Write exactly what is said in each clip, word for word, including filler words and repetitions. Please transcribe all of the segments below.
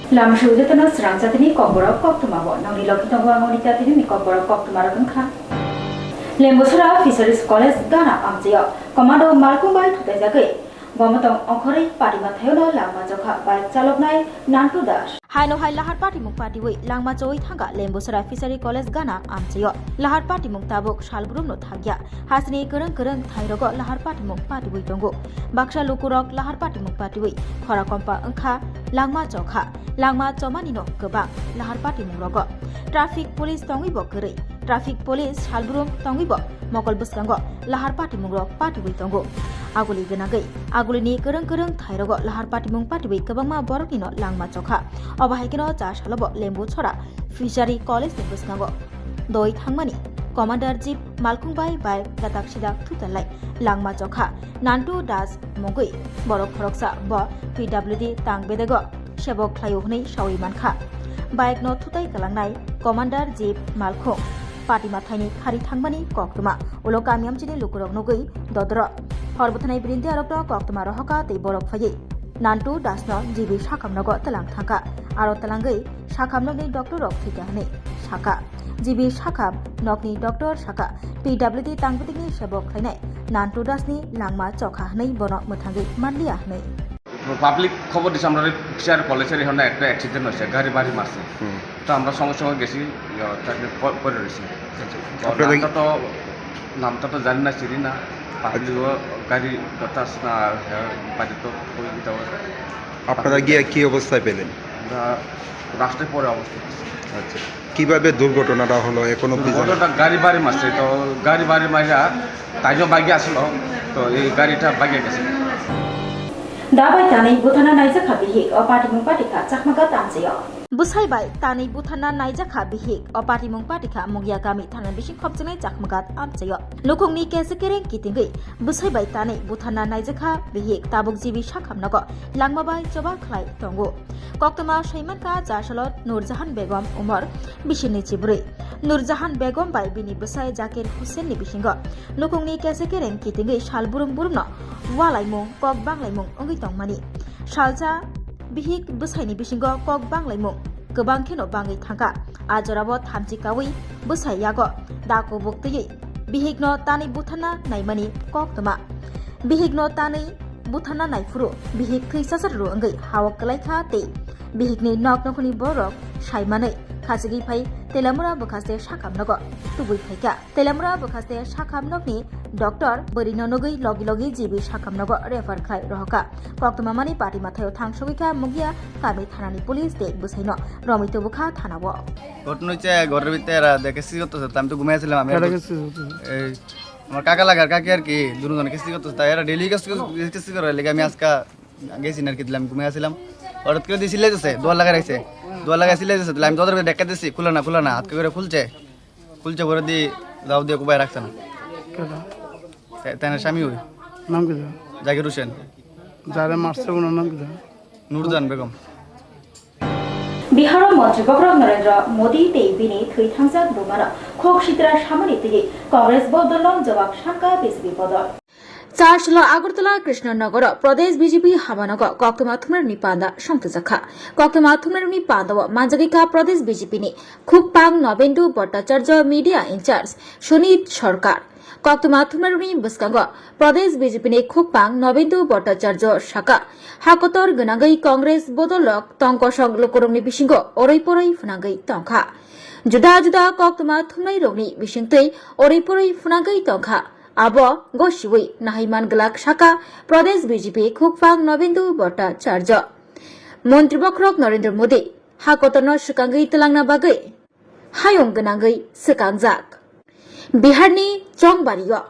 Lama sui jotono srang jatini kokborok koktwma bo nongni logi tongo ang oni jatini ni kokborok koktwma rok wngkha. Lembusura Fisheries College gana amchaio commando malkhung bai thutaijagwi bomotong ongkhorwi pati mathaiono langma chokha bike chaloknai Nantu Das. Haino hai lahar patimung patiwi langma choi thangkha Lembusura Fishery College gana amchaio. Lahar patimung tabuk salbrumno thakya. Hasini kwrwng kwrwng thairogo lahar patimung patiwi tongo. Baksa lukurok lahar patimung patiwi khora kompa wngkha, langma chokha, langma chomanino kwbang lahar patimung rogo. Traffic police tongwi bo kwrwi, traffic police salbrum tongwi bo mokol bwskango lahar patimung rok patiwi tongo. Aguli gwnagwi, agulini kwrwng kwrwng thairogo lahar patimung patiwi kwbangma boroknino langma chokha. Obo hai kheno cha salobo Lembu Chora Fishery College ni bwskango doi thangmani Commander Jeep malkhung bai bai datak sidak thutalai langma chokha Nantu Das mungwi borok khoroksa bo P W D tang bedego sebok khlaio hwnwi sawi mankha. Bike no thutai kalangnai Commander Jeep malkhung pati mathaini khari thangmani koktwma ulo kami amchini lukurok nugwi dodoro hor bwthanai birindi arokno koktwma rohoka tei borok phaiwi Nantu Das no G B sakham nogo tlang thangkha. Aro tlangwi sakham nokni doctor rok thwikha hwnwi sakha. G B sakham nokni doctor sakha, P W D tangbitikni sebok khlainai Nantu Das ni langma chokha hwnwi bono mwthangwi manliya hwnwi. Public khobor disa amrani Fishery College ri honna ekta accident hoyse, gari bari marse. Hmm. To amra songe songe gesi, ya, ta-, po-, pore royse. To আপনারা namta to, namta to jani na, chini na, public o gari to tas na, ya, bari to koi kita. আপনারা গিয়ে কি অবস্থায় পেলেন? আমরা রাস্তায় পড়ে অবস্থা। আচ্ছা, কিভাবে দুর্ঘটনাটা হলো এখনো কি জানা? দুর্ঘটনাটা গাড়ি বাড়ি মারছে, তো গাড়ি বাড়ি মারা তাইও বাইকে আসলো, তো এই গাড়িটা বাইকে গেছে। Dabai tanwi buthana naijakha bihik, o patimung patikha Chakmagat amchaio. Bwsai bai tanwi buthana naijakha bihik, o patimung patikha Mugia kami thana bising khopjaknai Chakmagat amchaio. Nukhungni kese kereng kitingwi bwsai bai tanwi buthana naijakha bihik tabuk G B sakham nogo langma bai choba khlai tongo. Koktwma saimankha Jasalo Nurjahan Begum umor bisini chibrwi. Nurjahan Begum bai bini bwsai Zakir Hussain ni bisingo nukhungni kese kereng kitingwi sal burum burumno walaimung kok banglaimung wngwi tongmani. Salsa bihik bwsaini bisingo kok banglaimung kwbang kheno bangwi thangkha. A jorao thamchi kaui bwsai yago da kubuk twiwi bihikno tanwi buthana naimani koktwma. Bihikno tanwi buthana naiphuru bihik thwi chachar ru wngwi hao kwlaikha tei bihikni nok nokhoni borok saimanwi khachigwi phai Telamura bwkhaste sakham nogo tubui phaikha. Telamura bwkhaste sakham nokni doctor bwrwino nugwi logi logi G B sakham nogo refer khlai rohorkha. Koktwma mani pati mathaio thang sogwikha Mugia kami thanani police tei bwsaino romwi tubukha thanao. ঘটনা হচ্ছে ঘরের ভিতরে এরা দেখে কিস্তি করতেছে, তো আমি তো ঘুমাইছিলাম। আমি কারা একটু, কিস্তি করতেছে? এই আমার কাকা লাগার কাকি আর কি, দুজন কিস্তি করতেছে, তাই এরা ডেইলি কিস্তি, কিস্তি করে লেগে আমি আজকে গেছি না আর কি, তাহলে আমি ঘুমাইছিলাম। হঠাৎ করে দিয়ে সিলাই দিছে, দুয়ার লাগাই রাখছে, দুয়ার লাগাই সিলাই দিছে, তাহলে আমি দরজা ডেকে দিছি, খুলে না, খুলে না, হাত করে খুলছে, খুলছে পরে দিয়ে দাও দিয়ে কোবায় রাখছে না। কেডা? তে-, তেনার স্বামী ওই নাম কি? জাকির হোসেন। যারে মারছে ওনার নাম কি? নুরজান Begum. Biharo Montri Bokhorok Narendra Modi tei bini thwi thangjak bumano khok sitra samani twiwi Congress bodolno jawab sankha B J P bodol. Charchlo Agartala Krishnanagaro Pradesh B J P habanogo koktwma thumnairokni panda songthojakha. Koktwma thumnairokni pandao manjagwikha Pradesh B J P ni khukpang Nobendu Bhattacharya, media in charge Sunit Sarkar. Koktwma thumnairokni bwskango Pradesh B J P ni khukpang Nobendu Bhattacharya sakha, hakotor gwnangwi Congress bodolrok tongkosong lukurokni bisingo oroi poroi phwnangwi tongkha. Juda juda koktwma thumnairokni bisingtwi oroi poroi phwnangwi tongkha. Abo gosiwi nahaiman glak sakha Pradesh B J P khukpang Nobendu Bhattacharya. Montri Bokhorok Narendra Modi hakotorno swkangwi twlangna bagwi hayung gwnangwi swkangjak. Biharni Chongbario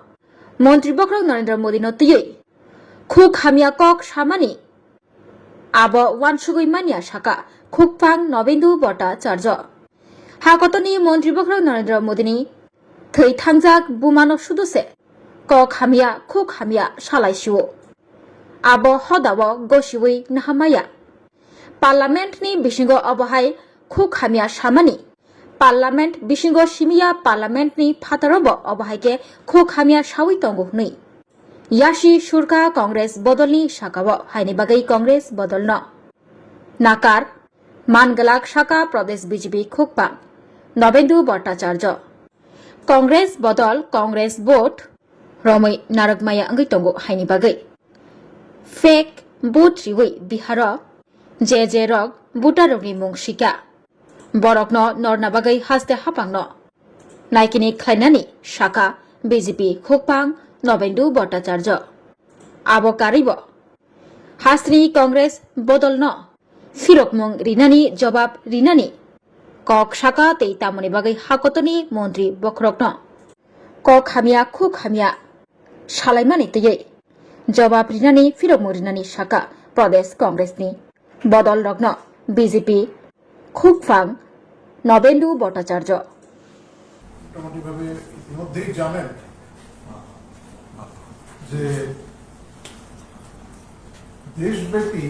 Montri Bokhorok Narendra Modino twiwi khuk hamya kok samani abo uansugwi manya sakha khukpang Nobendu Bhattacharya. Hakotorni Montri Bokhorok Narendra Modini thwi thangjak bumano suduse kok hamya khuk hamya salai sio. Abo hodao gosiwi nahamaya. Parliament ni bisingo obo hai khuk hamya samani. Parliament bisingo simiya Parliament ni phataro bo obo hai khe khuk hamya sawi tongo hwnwi. Yasi surkha Congress bodolni sakao, haini bagwi Congress bodolno nakar Manglak saka Pradesh B J P khukpang Nobendu Bhattacharya. Congress bodol Congress vote romwi narwkmaya wngwi tongo haini bagwi. Fake vote riwi Biharo je je rok voter rokni mung sika. Borokno norna bagwi haste hapangno naikini khlainani saka B J P khukpang Nobendu Bhattacharya. Abo karwibo hasteni Congress bodolno phirokmung rinani jobab rinani kok saka tei tamoni bagwi hakotorni montri bokhorokno kok hamya khuk hamya salaimani twiwi jobab rinani phirokmung rinani saka Pradesh Congressni bodolrokno B J P khukpang Nobendu Bhattacharya. মোটামুটিভাবে ইতিমধ্যেই জানেন যে দেশব্যাপী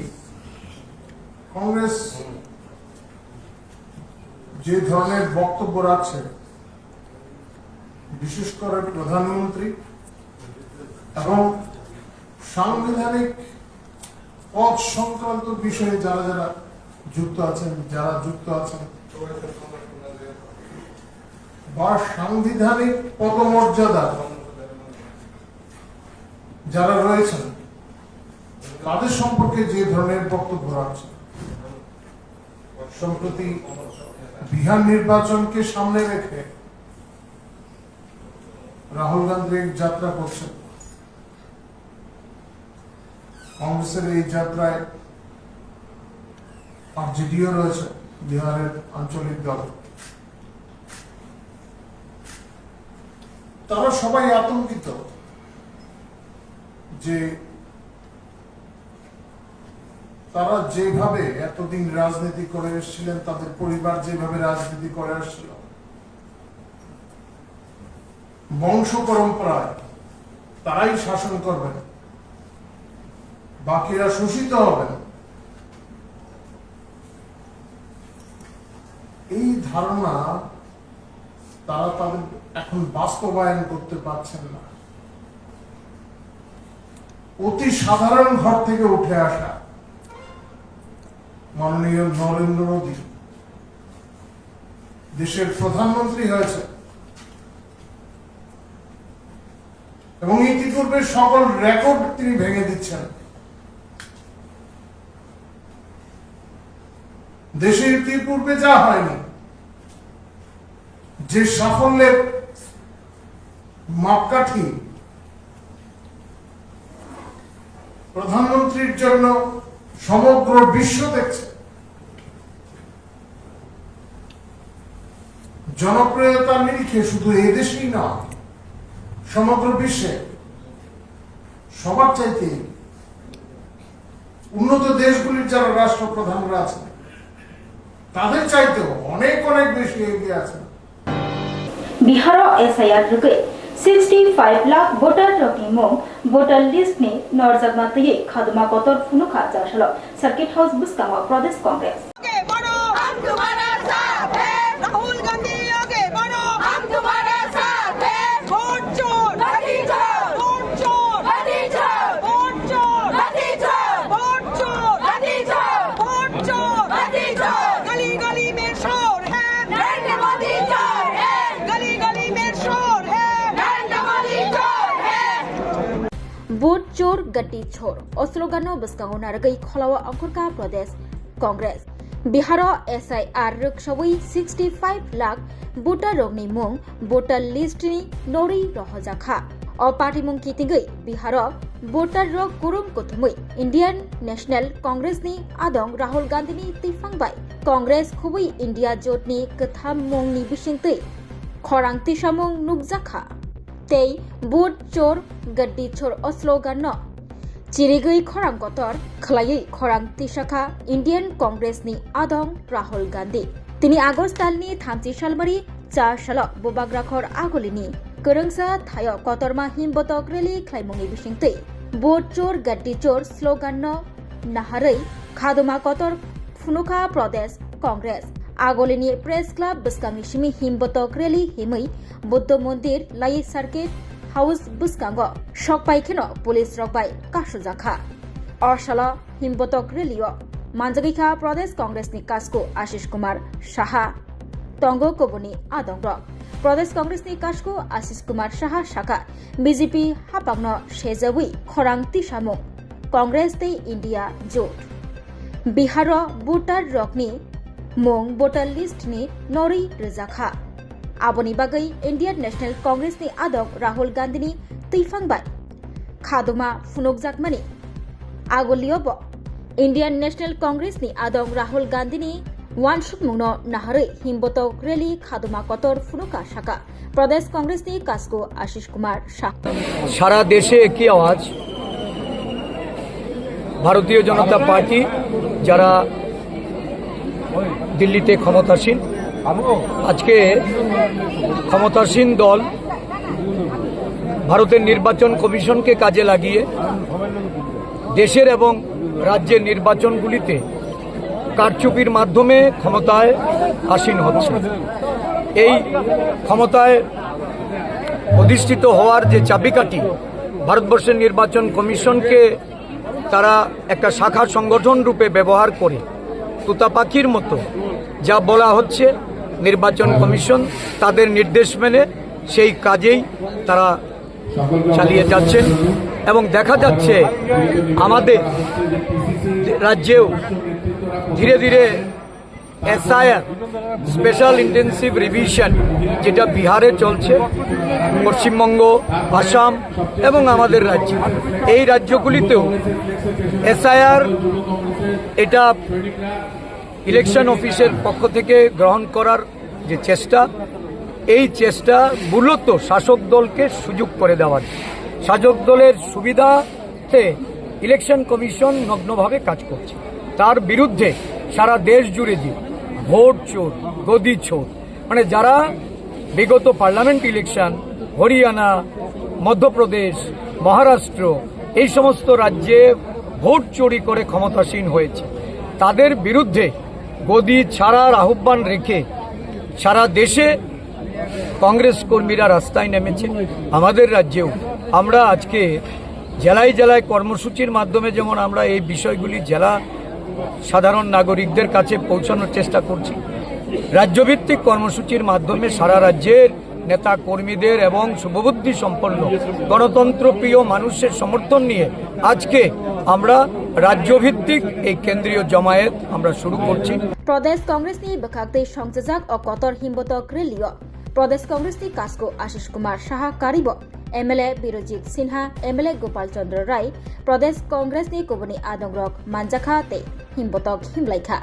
কংগ্রেস যে ধরনের বক্তব্য রাখছে, বিশেষ করে প্রধানমন্ত্রী এবং সাংবিধানিক পদ সংক্রান্ত বিষয়ে যারা যারা যুক্ত আছেন, যারা যুক্ত আছেন বা সাংবিধানিক পদমর্যাদা যারা রয়েছেন, তাদের সম্পর্কে যে ধরনের বক্তব্য রাখছেন, সম্প্রতি বিহার নির্বাচনকে সামনে রেখে রাহুল গান্ধীর এক যাত্রা করছেন। কংগ্রেসের এই যাত্রায় আরজেডিও রয়েছে, বিহারের আঞ্চলিক দল। তারা সবাই আতঙ্কিত যে তারা যেভাবে এতদিন রাজনীতি করে এসেছিলেন, তাদের পরিবার যেভাবে রাজনীতি করে আসছিল, বংশ পরম্পরায় তারাই শাসন করবেন, বাকিরা শোষিত হবেন, এই ধারণা তারা তাদের এখন বাস্তবায়ন করতে পারছেন না। অতি সাধারণ ঘর থেকে উঠে আসা মাননীয় নরেন্দ্র মোদী দেশের প্রধানমন্ত্রী হয়েছে এবং ইতিপূর্বে সকল রেকর্ড তিনি ভেঙে দিচ্ছেন। দেশে ইতিপূর্বে যা হয়নি, যে সাফল্যের মাপকাঠি প্রধানমন্ত্রীর জন্য সমগ্র বিশ্ব দেখছে, জনপ্রিয়তার নিরিখে শুধু এই দেশেই না, সমগ্র বিশ্বে সবার চাইতে উন্নত দেশগুলির যারা রাষ্ট্রপ্রধানরা আছেন, তাদের চাইতেও অনেক অনেক বেশি এগিয়ে আছেন। Biharo S I R rwgwi sixty five lakh voter rokni mung voter list ni norjakma twiwi khaduma kotor phunukha chasalo Circuit House bwskango Pradesh Congress. आगे बढ़ो, हम तुम्हारा साथ है। राहुल गांधी आगे बढ़ो, हम तुम्हारा साथ है। वोट चोर, गद्दी चोर, वोट चोर, गद्दी चोर, वोट चोर, गद्दी चोर, वोट चोर, गद्दी चोर, वोट चोर, गद्दी चोर। गली गली में शोर है, नरेंद्र मोदी चोर है। गली गली में शोर है, नरेंद्र मोदी चोर है। Vote chor, gatti chor. O slogan no bwskango narwgwi kholao ongkhorkha Pradesh Congress. Biharo S I R rwksawi sixty five lakh voter rokni mung voter list ni norwi rohojakha. O patimung kitingwi Biharo voter rok kurum kuthumwi Indian National Congress ni adong Rahul Gandhi ni twiphang bai Congress khubui India jot ni kwtham mung ni bisingtwi khorang tisamung nukjakha. Tei vote chor, gatti chor o slogan no chirigwi khorang kotor khwlaiwi khorang tisakha Indian Congress ni adong Rahul Gandhi. Tini August tal ni thamchi salmari cha salo Bubagrakhor Agoli ni kwrwngsa thaio kotorma himbotok rally khlaimung ni bisingtwi vote chor, gatti chor slogan no naharwi khaduma kotor phunukha Pradesh Congress. Agolini Press Club bwskangni simi himbotok rally himwi Buddha Mondir lai Circuit House bwskango sokpai kheno police rok bai kasujakha. O salo himbotok rally o manjagwi kha Pradesh Congress ni kasku Ashish Kumar Saha. Tongo kubuni adongrok. Pradesh Congress ni kasku Ashish Kumar Saha sakha, B J P hapangno sejawi khorang tisamung Congress tei India jot. Biharo voter rokni mung voter list ni norwi rwjakha. Aboni bagwi Indian National Congress ni adong Rahul Gandhi ni twiphang bai khaduma phunukjakmani agulio bo Indian National Congress ni adong Rahul Gandhi ni wansukmungno naharwi himbotok rally khaduma kotor phunuka sakha Pradesh Congress ni kasku Ashish Kumar Saha. সারা দেশে একই আওয়াজ, ভারতীয় জনতা পার্টি যারা দিল্লিতে ক্ষমতাসীন, আজকে ক্ষমতাসীন দল ভারতের নির্বাচন কমিশনকে কাজে লাগিয়ে দেশের এবং রাজ্যের নির্বাচনগুলিতে কারচুপির মাধ্যমে ক্ষমতায় আসীন হচ্ছে। এই ক্ষমতায় অধিষ্ঠিত হওয়ার যে চাবিকাঠি, ভারতবর্ষের নির্বাচন কমিশনকে তারা একটা শাখা সংগঠন রূপে ব্যবহার করে তোতা পাখির মতো যা বলা হচ্ছে, নির্বাচন কমিশন তাদের নির্দেশ মেনে সেই কাজেই তারা চালিয়ে যাচ্ছেন। এবং দেখা যাচ্ছে আমাদের রাজ্যেও ধীরে ধীরে এসআইআর, স্পেশাল ইন্টেনসিভ রিভিশন, যেটা বিহারে চলছে, পশ্চিমবঙ্গ, আসাম এবং আমাদের রাজ্যে, এই রাজ্যগুলিতেও এসআইআর, এটা ইলেকশন অফিসের পক্ষ থেকে গ্রহণ করার যে চেষ্টা, এই চেষ্টা মূলত শাসক দলকে সুযোগ করে দেওয়ার। শাসক দলের সুবিধাতে ইলেকশন কমিশন নগ্নভাবে কাজ করছে। তার বিরুদ্ধে সারা দেশ জুড়ে যে ভোট চোর, গদি চোর, মানে যারা বিগত পার্লামেন্ট ইলেকশন, হরিয়ানা, মধ্যপ্রদেশ, মহারাষ্ট্র, এই সমস্ত রাজ্যে ভোট চুরি করে ক্ষমতাসীন হয়েছে, তাদের বিরুদ্ধে গদি ছাড়ার আহ্বান রেখে সারা দেশে কংগ্রেস কর্মীরা রাস্তায় নেমেছে। আমাদের রাজ্যেও আমরা আজকে জেলায় জেলায় কর্মসূচির মাধ্যমে যেমন আমরা এই বিষয়গুলি জেলা সাধারণ নাগরিকদের কাছে পৌঁছানোর চেষ্টা করছি, রাজ্যভিত্তিক কর্মসূচির মাধ্যমে সারা রাজ্যের নেতা কর্মীদের এবং শুভবুদ্ধি সম্পন্ন গণতন্ত্র প্রিয় মানুষের সমর্থন নিয়ে আজকে আমরা রাজ্যভিত্তিক এই কেন্দ্রীয় জমায়েত আমরা শুরু করছি। Pradesh Congress ni bwkhaktwi songchajak o kotor himbotok rally o Pradesh Congress ni kasku Ashish Kumar Saha karibo M L A Birojit Sinha, M L A Gopal Chandra Rai, Pradesh Congress ni kubuni adongrok manjakha tei himbotok himlaikha.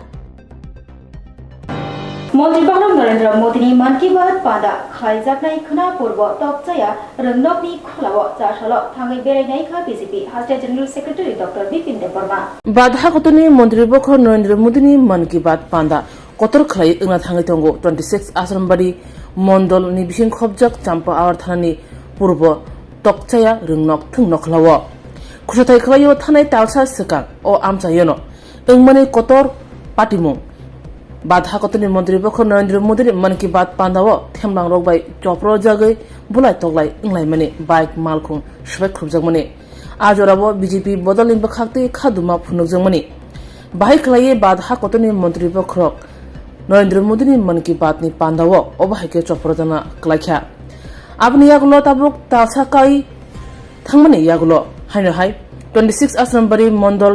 Montri Bokhorok Narendra Modi ni Mann Ki Baat panda khlaijaknai khwna purbo tokchaya rwngnokni khulao cha salo thangwi berainai kha B J P Haste General Secretary Doctor Bipin Debbarma. Badha kotorni Montri Bokhorok Narendra Modi ni Mann Ki Baat panda kotor khlai wngna thangwi tongo twenty six Asrambari Mondol ni bising khobjak Champa Agarthala ni purbo tokchaya rwngnok thwngnok khlao. Khwsathai khlaio thanai talsa swkang o amchaiono wngmani kotor patimung. Badha kotorni Montri Bokhorok Narendra Modi ni Mann Ki Baat pandao themlangrok bai chopro jagwi bulai toklai wnglaimani bike malkhung swbai khrupjakmani. A jorao B J P bodolni bwkhaktwi khaduma phunukjakmani. Bahai khlaiwi Badha kotorni Montri Bokhorok Narendra Modi ni Mann Ki Baat ni pandao o bahai khe chopro jana klaikha. Aboni yagulo tabuk talsa kai thangmani yagulo haino hai twenty six Asrambari Mondol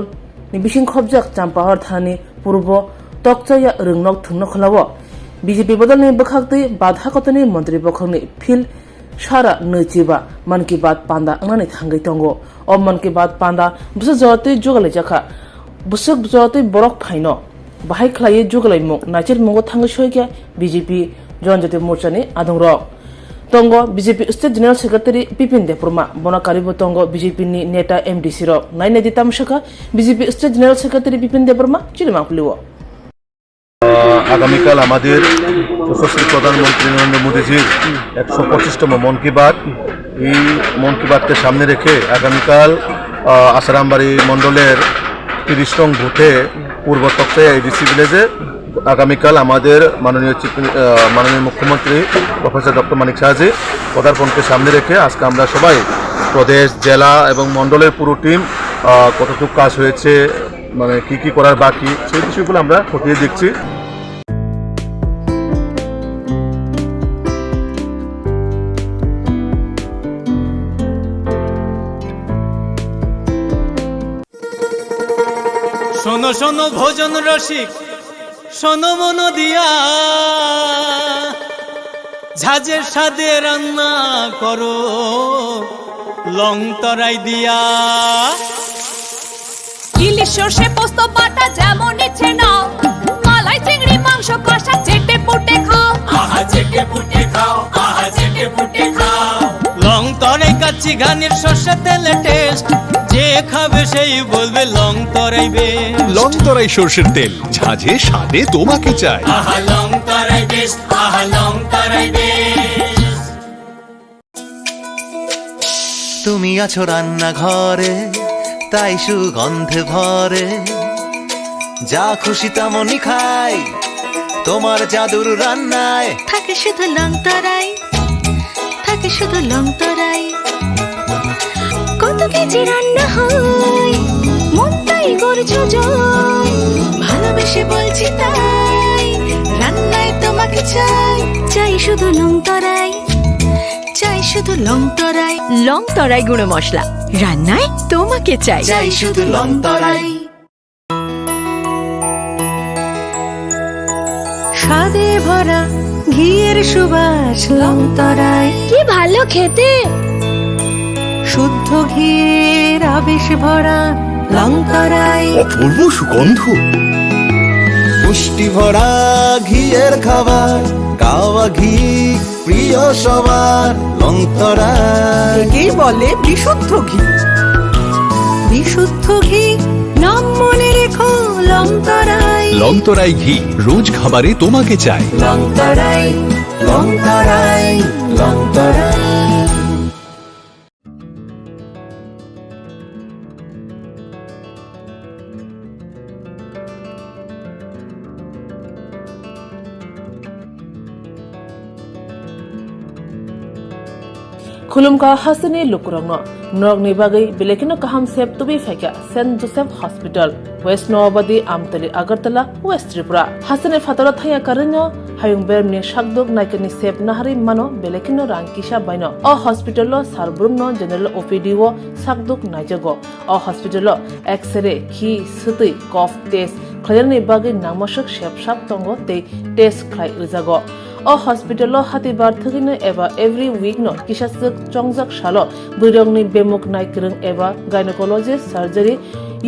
ni bising khobjak Champahar thani purbo tokchaya rwngnok thwngnok khlao. B J P bodolni bwkhaktwi Badha kotorni Montri Bokhorokni field sara nwichiba Mann Ki Baat panda wngnani thangwi tongo. O Mann Ki Baat panda bwswk jotwi jugalaijakha. Bwswk jotwi borok phaino bahai khlaiwi jugalaimung naichirmungo thangwi soikha B J P Janajati Morcha ni adongrok. Tongo B J P State General Secretary Bipin Debbarma, bono karibo tongo B J P ni neta M D C rok. Nainai di tamsakha B J P State General Secretary Bipin Debbarma chini mangpili o. আহ, আগামীকাল আমাদের যশস্বী প্রধানমন্ত্রী নরেন্দ্র মোদীজির একশো পঁচিশতম মন কি বাত। এই মন কি বাতকে সামনে রেখে আগামীকাল, আহ, আসারামবাড়ি মণ্ডলের তিরিশ নং বুথে পূর্ব তকচায়া এডিসি ভিলেজে আগামীকাল আমাদের মাননীয় চিফ, আহ, মাননীয় মুখ্যমন্ত্রী প্রফেসর ডক্টর মানিক সাহাজি পদার্পণকে সামনে রেখে আজকে আমরা সবাই প্রদেশ, জেলা এবং মণ্ডলের পুরো টিম, আহ, কতটুকু কাজ হয়েছে, মানে কি কি করার বাকি, সেই বিষয়গুলো আমরা খতিয়ে দেখছি। শোনো শোনো ভোজন রসিক, শোনো মন দিয়া, ঝাঁঝের স্বাদে রান্না করো লং তরাই দিয়া। ইলিশ সর্ষে পোস্ত বাটা যেমন ইচ্ছে নাও, মালাই চিংড়ি মাংস কষা চেটে পুটে খাও। আহা চেটে পুটে খাও, আহা চেটে পুটে খাও। লং তরাই কাচ্চি ঘানির সর্ষে তেলে টেস্ট, যে খাবে সেই বলবে লং তরাই বেশ। লং তরাই সর্ষের তেল, ঝাঁঝে স্বাদে তোমাকে চাই। আহা লং তরাই বেশ, আহা লং তরাই বেশ। তুমি আছো রান্নাঘরে, তাই সুগন্ধে ভরে। যা খুশি তেমনই খাই, তোমার জাদুর রান্নায়। থাকে শুধু লং তরাই, থাকে শুধু লং তরাই। কত কেজি রান্না হয়, মন তাই করছো জয়। ভালোবেসে বলছি তাই, রান্নায় তোমাকে চাই। চাই শুধু লং তরাই, চাই শুধু লং তরাই। লং তরাই গুঁড়ো মশলা, রান্নায় তোমাকে চাই। চাই শুধু লং তরাই। স্বাদে ভরা ঘিয়ের সুবাস লং তরাই। কি ভালো খেতে। শুদ্ধ ঘিয়ের আবেশ ভরা লং তরাই। অপূর্ব সুগন্ধ। পুষ্টি ভরা ঘিয়ের খাবার, কাওয়া ঘি প্রিয় সবার। লং তরাই। একেই বলে বিশুদ্ধ ঘি। বিশুদ্ধ ঘি, নাম মনে রেখো লং তরাই। লং তরাই ঘি, রোজ খাবারে তোমাকে চাই। লং তরাই, লং তরাই, লং তরাই। Khulumkha hasteni lukurokno, norokni bagwi belekino kaham sep tubui phaikha Saint Joseph Hospital, West Noabadi, Amtali, Agartala, West Tripura. Hasteni phataro thaya karwino hayung bermni sakduk naikani sep naharwi mano belekino rang kisa baino. O hospital-o sar brumno general O P D-o sakduk naijago. O hospital-o X-ray, khi, swtwi, cough test khlainani bagwi nangmaswk sep sap tongo tei test khlai rwjago. O hospital-o hatibar thwgwino eba every week-no kisaswk chongjak salo bwrwirokni bemuk naikwrwng eba gynecology, surgery,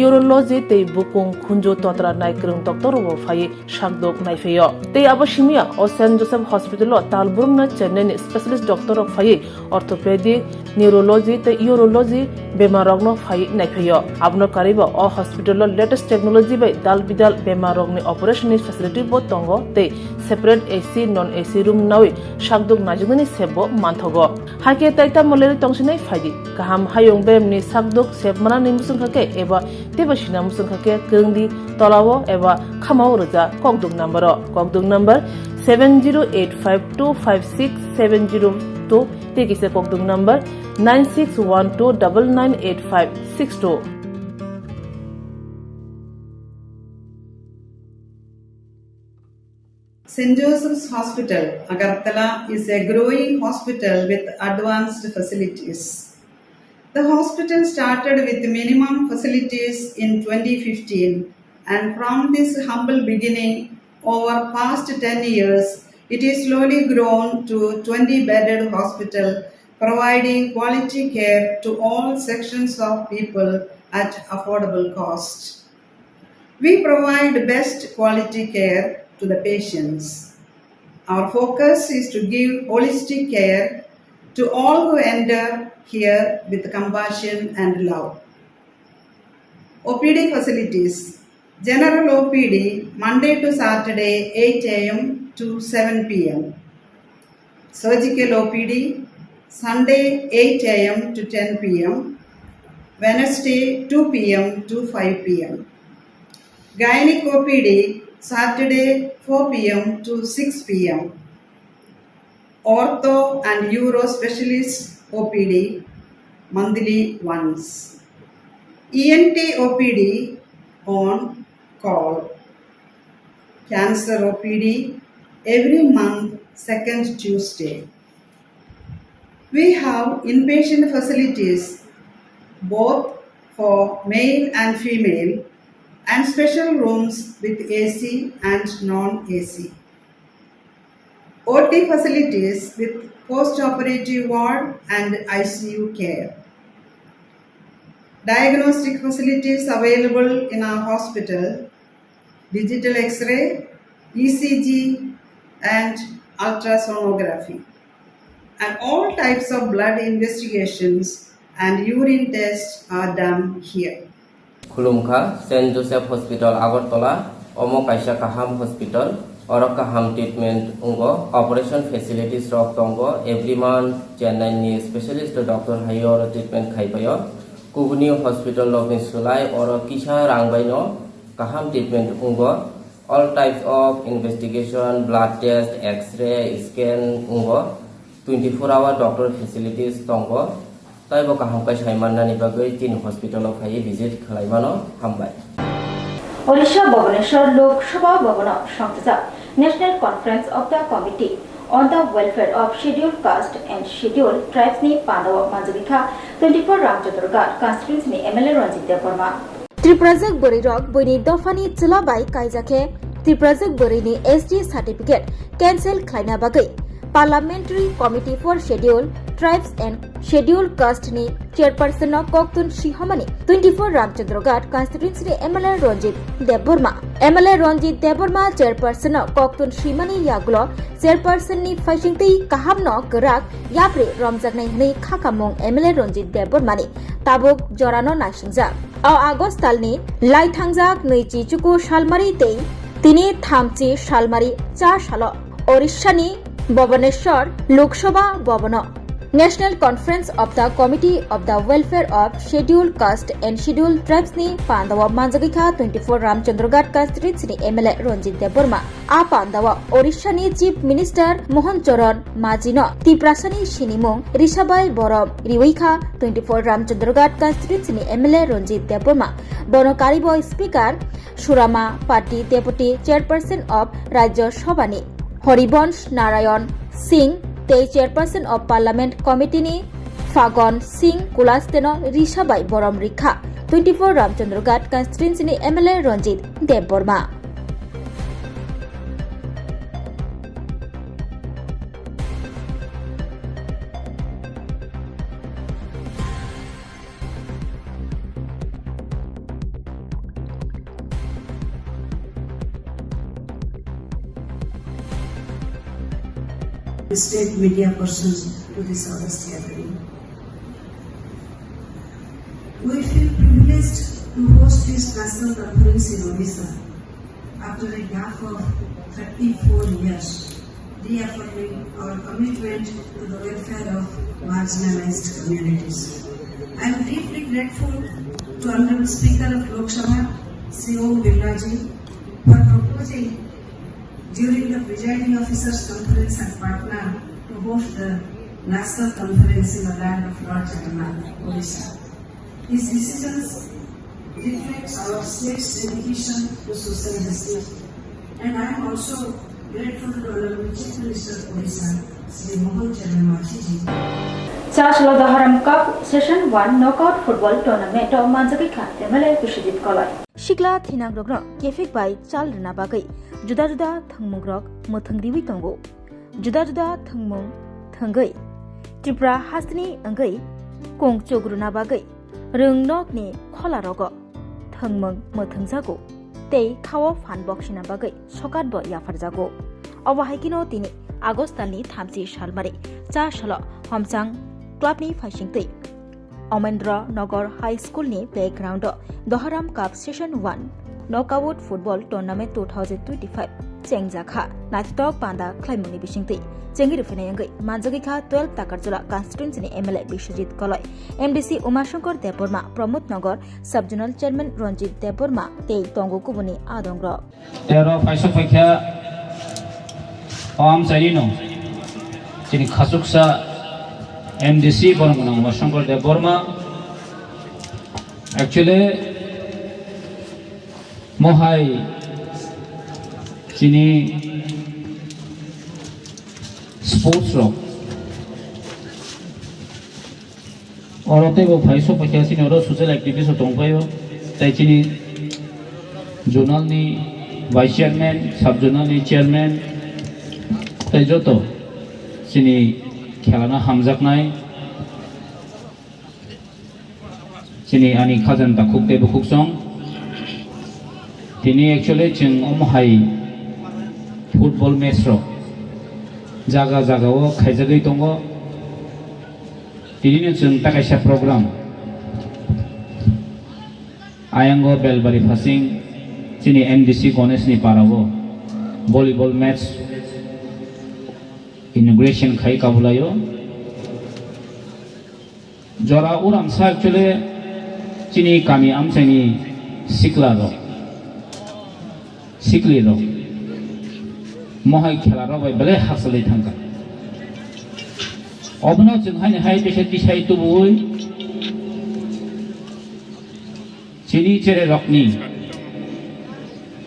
urology tei bukung khunju totra naikwrwng doctor-rokbo phaiwi sakdok naiphaio. Tei abo simiya o Saint Joseph Hospital-o tal brumno Chennai-ni specialist doctor-rok phaiwi orthopedic, neurology tei urology bemarrokno phaiwi naiphaio. Abono karwibo o hospital-o latest technology bai dal bidal bemarrokni operation-ni facility-bo tongo tei separate A C, non A C room nawi sakdok naijaknani sepbo manthogo. Hakhe tai tamo lerwi tongsinai phaidi. Kaham hayung beremni sakdok sep manani muchungkha khe eba teibo sina muchungkha khe kwrwngdi tolao eba khamao rwja kokduk number-o. Kokduk number seven zero eight five two five six seven zero two tei kisa kokduk number nine six one two double nine eight five six two. Saint Joseph's Hospital, Agartala is a growing hospital with advanced facilities. The hospital started with minimum facilities in twenty fifteen, and from this humble beginning, over past ten years, it is slowly grown to twenty bedded hospital, providing quality care to all sections of people at affordable cost. We provide best quality care to the patients. Our focus is to give holistic care to all who enter here with compassion and love. O P D facilities. General O P D Monday to Saturday eight A M to seven P M. Surgical O P D Sunday eight A M to ten P M, Wednesday two P M to five P M. Gynec O P D Saturday four P M to six P M. Ortho and Uro Specialist O P D monthly once. E N T O P D on call cancer O P D every month, second Tuesday. We have inpatient facilities both for male and female and special rooms with A C and non-A C. O T facilities with post-operative ward and I C U care. Diagnostic facilities available in our hospital, digital X-ray, E C G, and ultrasonography. And all types of blood investigations and urine tests are done here. Khulumkha, Saint Joseph Hospital, Agartala, omo kaisa kaham hospital, oro kaham treatment wngo, operation facilities rok tongo, every month Chennai ni specialist doctor hai oro treatment khai paio. Kubuni hospital rokni slai oro kisa rang baino kaham treatment wngo. All types of investigation, blood test, X-ray, scan wngo. Twenty-four hour doctor facilities tongo. Taibo kaham khe sai mannani bagwi chini hospital o phaiwi visit khlai mano. Hambai. Odisha Bhubaneswar Lok Sabha Bhavano songchajak National Conference of the Committee on the Welfare of Scheduled Caste and Scheduled Tribes ni pandao manjagwi kha twenty-four Ramchandra Ghat constituency ni M L A Ranjit Debbarma. Tiprajwk bwrwirok buini dophani chwla bai kaijak khe Tiprajwk bwrwini S T certificate cancel khlaina bagwi Parliamentary Committee for Scheduled Tribes and Scheduled Caste ni chairperson no koktun sihomani twenty-four Ramchandra Ghat constituency ni M L A Ranjit Debbarma. M L A Ranjit Debbarma chairperson no koktun simani yagulo chairperson ni phaisingtwi kaham no kwrak yapri romjaknai hwnwi khakamung M L A Ranjit Debbarma ni tabuk jorano naisingjak. O August talni laithangjak nwichi chuku salmari tei tini thamchi salmari cha salo Orissani Bhubaneswar Lok Sabha Bhavano National Conference of the Committee of the Welfare of Scheduled Caste and Scheduled Tribes ni pandao manjagwi kha twenty-four Ramchandra Ghat constituency ni M L A Ranjit Debbarma. A pandao Orissani Chief Minister Mohan Charan Majhi no Tiprasani sinimung risabai borom riwi kha twenty-four Ramchandra Ghat constituency ni M L A Ranjit Debbarma. Bono karibo Speaker Surama Patti, Deputy Chairperson of Rajya Sabha ni Haribansh Narayan Singh tei Chairperson of Parliament Committee ni Fagan Singh Kulaste no risabai borom rikha twenty-four Ramchandra Ghat constituency ni M L A Ranjit Debbarma. State media persons to this august gathering. We feel privileged to host this national conference in Odisha after a gap of thirty-four years, reaffirming our commitment to the welfare of marginalized communities. I am deeply grateful to Honorable Speaker of Lok Sabha, Shri Om Birla ji, for proposing during the presiding officers conference at Patna to host the national conference in the land of Lord Jagannath, Odisha. These decisions reflect our state's dedication to social justice, and I am also grateful to Honorable Chief Minister of Odisha, Shri Mohan Charan Majhi ji. Chaslo Doharam Cup Session one Knockout Football Tournament o manjagwi kha M L A Biswajit Koloi. Sikla thinangrokno kephek bai chal rwna bagwi juda juda thwngmungrok mwthwng riwi tongo. Juda juda thwngmung thwngwi Tripura hasteni wngwi kung chugruna bagwi rwngnokni kholarogo thwngmung mwthwngjago tei khao phan boksina bagwi sokatbo yapharjago. Obo hai kheno tini August talni thamchi salmari cha salo Homchang clubni phaisingtwi Omendra Nagar High School ni playground o Doharam Cup Session one Knockout Football Tournament two thousand twenty-five chengjakha. Naithotok panda khlaimungni bisingtwi chengwi rwphinai wngwi manjagwi kha twelve Takarjala constituency ni M L A Biswajit Koloi, M D C Umashankar Debbarma, Pramod Nagar Sub Zonal Chairman Ranjit Debbarma tei tongo kubuni adongrok. Tero paisok paikha o amchaini no chini khasuksa M D C borom gwnang Umashankar Debbarma. Actually, Mohai chini sports rok oro teibo phai sok paikha chini oro social activities rok tong phaio, tei chini zonal ni vice chairman, sub zonal ni chairman, tei joto chini khelano hamjaknai. Chini ani khajani takhuk tei bukhuk song. Tini actually chwng omo hai football match rok jaga jaga o khaijagwi tongo. Tini no chwng ta kaisa program. Ayango Belbari Phasing chini M D C Ganesh ni para o volleyball match inauguration khai kabulaio. Jora uramsa actually chini kami amchaini sikla rok, sikli rok, mohai khela rok bai belai hakchalwi thangkha. Obono chwng haini hai teisa tisai tubui chini chererokni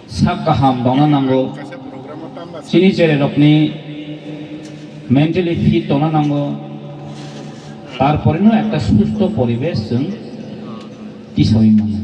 sak kaham tongna nango, chini chererokni mentally fit tongna nango, tarporeno ekta susto poribesh chwng tisawi mano.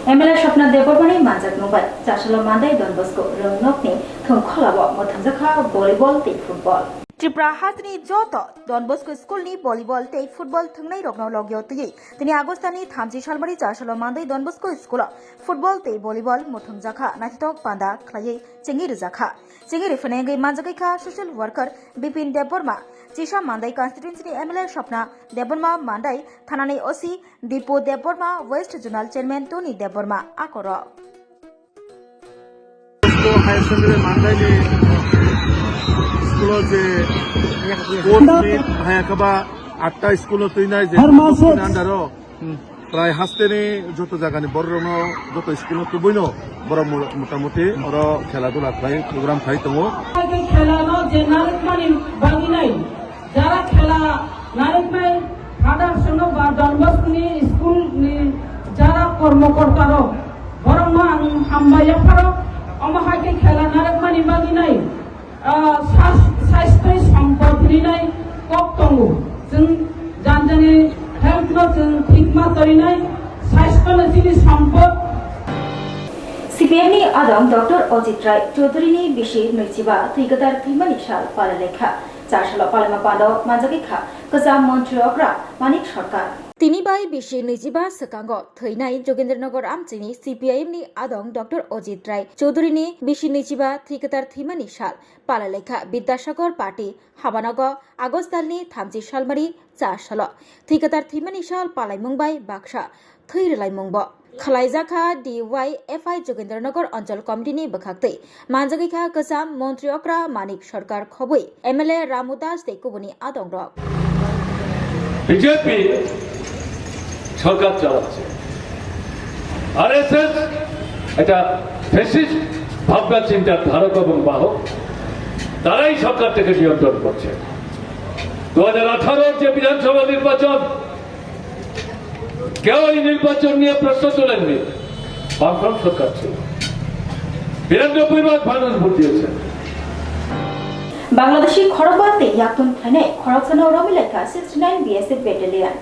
M L A Swapna Debbarmani manjakmung bai Chasalo Mandai Don Bosco rwngnokni thwngkhwlao mwthangjakha volleyball tei football. Tripura hasteni joto Don Bosco School ni volleyball tei football thwngnai rokno logio twiwi tini August ni thamchi salmari Chasalo Mandai Don Bosco School o football tei volleyball muthungjakha naithothok panda khlaiwi chengwi rwjakha. Chengwi rwphainai wngwi manjagwi kha social worker Bipin Debbarma, Chisa Mandai constituency ni M L A Swapna Debbarma, Mandai thanani O C Dipu Debbarma, West Zonal Chairman Tony Debbarma, akorok. Higher Secondary Mandaini school-o je sports meet haya khe ba atta school-o twinai je under-o, hmm, prai hasteni joto jagani bororokno joto school-o tubuino borok mo-, motamuti oro khela dula khlai program khai tongo. Khelano je narwkmani bagwi nai. Jara khela narwknai father sono ba Don Bosco ni school ni jara kormokorta rok, borokno ang hambai yapharo. Omo hai khe khela narwkmani bagwi nai, ah, sas-, saisto sompot rinai kok tongo. Chwng jani jani health no chwng thik ma torinai, saisto no chini sompot. C P M ni adong Doctor Ojit Rai Chaudhury ni bisi nwichiba thwi kwthar thwimani sal pala lekha. Chasalo palaima pando manjagwi kha kwcham montri okra Manik Sarkar. Tini bai bisi nwichiba swkango thwinai Jogendranagar amchini C P I M ni adong Doctor Ojit Rai Chaudhury ni bisi nwichiba thwi kwthar thwimani sal pala lekha Bidyasagar Party habanogo August talni thamchi salmari Chasalo thwi kwthar thwimani sal palaimung bai baksa thwi rwlaimungbo khwlaijakha D Y F I Jogendranagar Anchal Committee ni bwkhaktwi. Manjagwi kha kwcham montri okra Manik Sarkar khobwi M L A Ramu Das tei kubuni adongrok. BJP সরকার চালাচ্ছে, RSS একটা ফ্যাসিস্ট ভাবনা চিন্তার ধারক এবং বাহক, তারাই সরকারটাকে নিয়ন্ত্রণ করছে। দু হাজার আঠারোর যে বিধানসভা নির্বাচন, কেউ এই নির্বাচন নিয়ে প্রশ্ন তোলেননি, বামফ্রন্ট সরকার ছিল। বিরানব্বই ভাগ মানুষ ভোট দিয়েছে। Bangladeshi khorokba tei yaktun khlainai khoroksano romwi laikha sixty nine B S F battalion.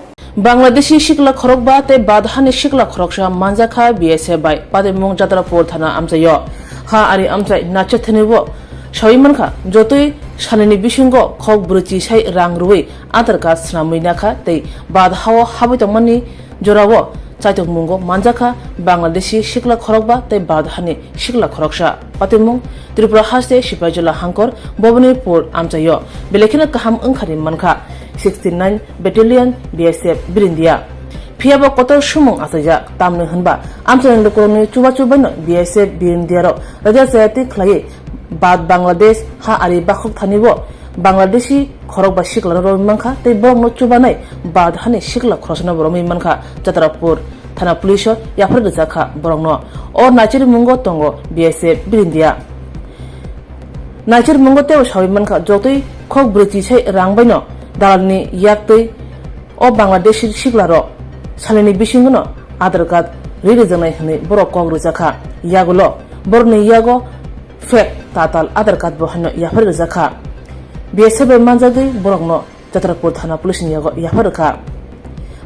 Bangladeshi sikla khorokba tei Badhani sikla khoroksa manjakha B S F bai patimung Jatrapur thana amchaio. Ha ari amchai nache thwnibo sawi mankha, jotoi salini bisingo khok brwichi sai rang rwui Aadhaar card swnamwi nakha tei Badhao habwi tongmani jorao chaitokmungo manjakha Bangladeshi sikla khorokba tei Badhani sikla khoroksa. Patimung Tripura haste Sipaijala hangkor Bobonipur amchaio. Belai kheno kaham wngkhani mankha sixty nine Battalion B S F Birindia. Phiyabo kotor sumung achaijak, tamni hwnba amchaini lukurokni chubachu baino B S F Birindiarok raja chayatwi khlaiwi Bad Bangladesh ha ari bakhuk thanibo Bangladeshi khorokba siklano romwi mankha tei borokno chubanai Badhani sikla khoroksano romwi mankha. Jatrapur thana police-o yaphar rwjakha borokno. O naichirimungo tongo B S F Birindia. Naichirimungo teibo sawi mankha, jotoi khok brwichi sai rang baino dalalni yaktwi o Bangladeshi siklarok salini bisingono Aadhaar card ri rijaknai hwnwi borok kok rwjakha. Yagulo borokni yago fake tatal Aadhaar card bo haino yaphar rwjakha. B S F bai manjagwi borokno Chhatrapur thana police ni yago yaphar rwkha.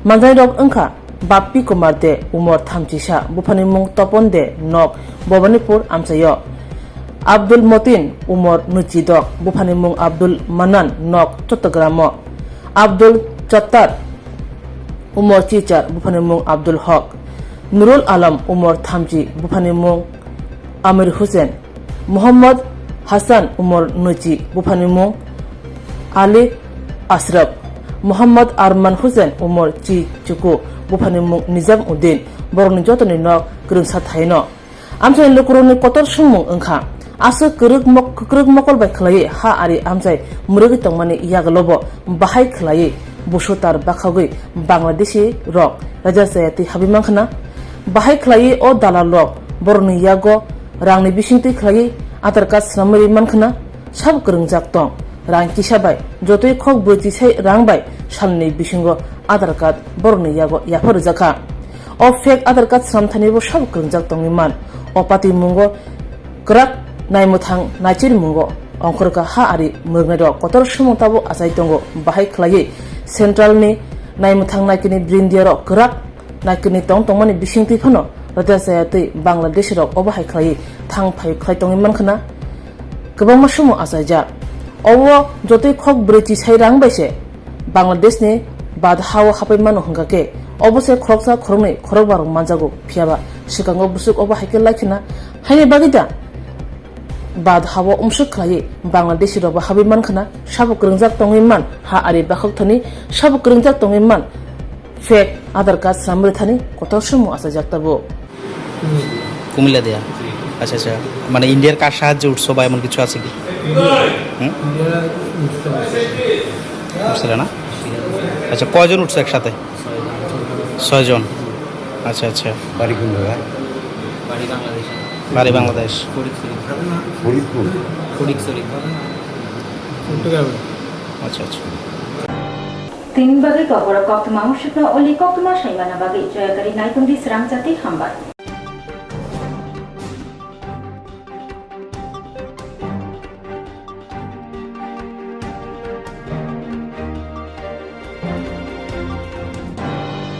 Manjairok wngkha Bappi Kumar De, umor thamchisa, buphani mung Topon De, nok Bhabanipur amchaio. Abdul Motin, umor nwichidok, buphani mung Abdul Manan, nok Chottogram o. Abdul Chattar, umor chichar, buphani mung Abdul Hok. Nurul Alam, umor thamchi, buphani mung Amir Hussain. Muhammad Hassan, umor nwichi, buphani mung Ali Ashraf. Muhammad Arman Hussain, umor chi chuku, buphani mung Nizam Uddin. Borokni jotoni nok kwrwngsa thaino. Amchaini lukurokni kotor sumung wngkha. Aswk kwrwk mok-, kwkrwk mokol bai khwlaiwi ha ari amchai mwrwgwi tongmani yagulobo bahai khwlaiwi busutar bakhogwi Bangladeshi rok raida chaya twi habwi mankha na. Bahai khwlaiwi o dalal rok borokni yago rangni bisingtwi khwlaiwi Aadhaar card swnamwi rwi mankha na. Sabo kwrwngjak tong. Rang kisa bai jotoi khok bwrwi chisai rang bai salni bisingo Aadhaar card borokni yago yaphar rwjakha. O fake Aadhaar card swnamthani bo sabo kwrwngjak tongwi man. O patimungo kwrak naimwthang naichirmungo ongkhorkha ha ari mwrwknairok kotor sumung tabuk achai tongo. Bahai khwlaiwi centralni naimwthang naikini brindiarok kwrak naikini tong tongmani bisingtwi phano raida chaya twi Bangladeshirok obo hai khwlaiwi thang phai khlai tongwi mankha na. Kwbangma sumung achaijak. Obo jotoi khok bwrwi chisai rang bai se Bangladeshni bad hao hapai mano hwnkha khe, obo se khoroksa, khoroknwi, khorokba rok manjago, phiyaba swkango bwswk obo hai khe lai khna. Haini bagwi da bad hao umswk khlaiwi Bangladeshi rokbo habwi man khna, sabo kwrwngjak tongwi man, ha ari bakhok thani sabo kwrwngjak tongwi man, fake Aadhaar card swnamwi thani kotor sumung achaijak tabuk. Comilla দিয়া। আচ্ছা, আচ্ছা। মানে ইন্ডিয়ার কার সাহায্যে উঠছো বা এমন কিছু আছে কি? হুম? বুঝছিলে না? আচ্ছা, কয়জন উঠছো একসাথে? ছয়জন। আচ্ছা, আচ্ছা। বাড়ি কোন জায়গায়? বাড়ি বাংলাদেশ। বাড়ি বাংলাদেশ। ফরিদপুর। ফরিদপুর। ফটিকছড়ি। চট্টগ্রামে। আচ্ছা, আচ্ছা। Tini bagwi kokborok koktwma muisupno oli koktwma saimana bagwi Joyakari Naitungdi Srangchati hambai.